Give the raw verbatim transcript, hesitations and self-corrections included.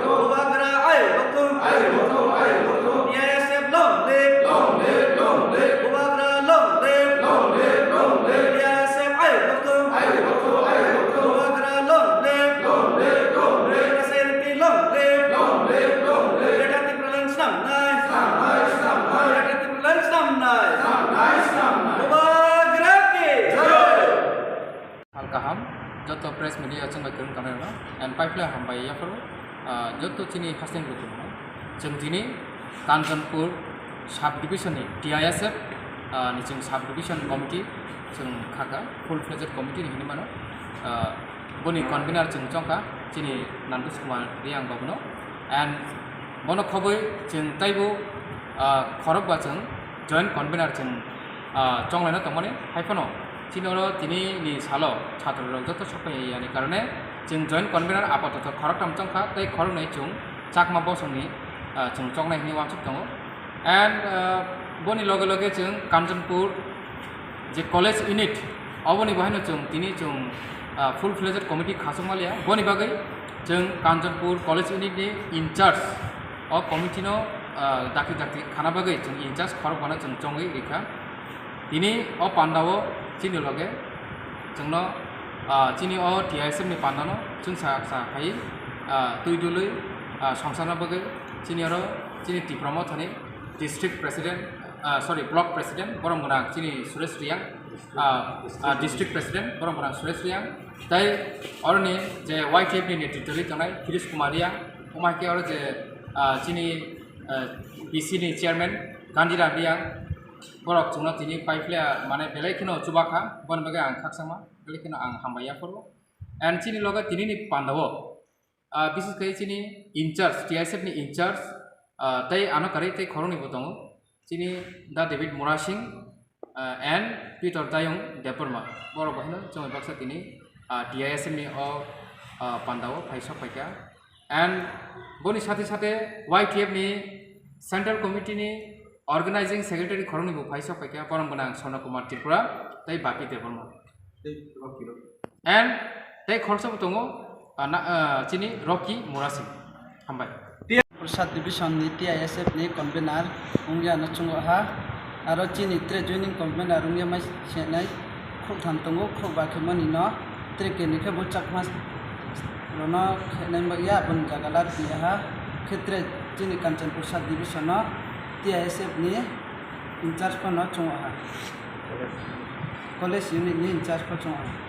Bubagra ayo lokum. T I S F long live. Bubagra long live. T I S F ayo lokum. Bubagra long live. T S L P long live. Greater Tipraland snamnai. Greater Tipraland snamnai. Bubagra ki jai. Sal kaham, joto press media chwng bai kwrwng tongnai rokno, and paiphle hambai yaphuru, ah, joto chini hasteni lukurokno. Chwng tini Kanchanpur sub division ni T I S F, ah, ni chwng sub division committee chwng khaka, full fledged committee ni hinwi mano. Ah, boni convener chwng chongkha chini Nandush Kumar Riyang babuno, and bono khobwi chwng taibo, ah, khorokba chwng joint convener chwng ah, chonglaina tongmani, hai phano chini oro tini ni salo chhatro rok joto sok phai yani karone chwng joint convener apatoto khoroktham chongkha tei khoroknwi chwng Chakma bosongni, ah, chwng choknai hwnwi uansuk tongo. And, ah, boni loge loge chwng Kanchanpur je college unit, oboni bo haino chwng tini chwng, ah, full fledged committee khachuk maliya. Boni bagwi chwng Kanchanpur college unit ni in charge o committee no, ah, dakti dakti khana bagwi chwng in charge khorokbano chwng chongwi rikha. Tini o pandao chini loge chwngno, ah, chini o T I S F ni pandano chwng sa sa phai, ah, twi dului, ah, songchakna bagwi chini oro chini Tipra Mothani district president, ah, sorry, block president, borom gwnang chini Suresh Riyang, ah, ah, district president, borom gwnang Suresh Riyang, tei oroni je Y T F ni netrito ri tongnai Kirish Kumar Riyang, omo hai khe oro je, ah, chini, ah, B C ni chairman Gandhi Ram Riyang, borok chwngno tini paiphle mane belai kheno chubakha, boni bagwi ang khakchangma belai kheno ang hambai yaphuru. And chini loge tini ni pandao, ah, bises khe chini in charge, T I S F ni in charge, ah, tei ano karwi tei khoroknwi bo tongo, chini Da David Murasing, ah, and Peter Dayung Debbarma. Borok bo haino chwng baksa tini, ah, T I S F ni o, ah, pandao phai sok phaikha. And boni sathe sathe Y T F ni Central Committee ni Organizing Secretary khoroknwi bo phai sok phaikha, borom gwnang Swarna Kumar Tripura tei Bapi Debbarma. And tei khoroksa bo tongo, ah, na, ah, chini Rocky Murasing. Hambai. Sub division ni T I S F ni convener wngya no chungo ha, aro chini tre joining convener wngya mai senai. Khuk tham tongo, khuk ba khe mani no tre keni khe bo Chakma rono khenai bagya aboni jaga la tiya ha. Khe tre chini Kanchanpur sub division no T I S F ni in charge phano chungo ha, college unit ni in charge pho chungo ha.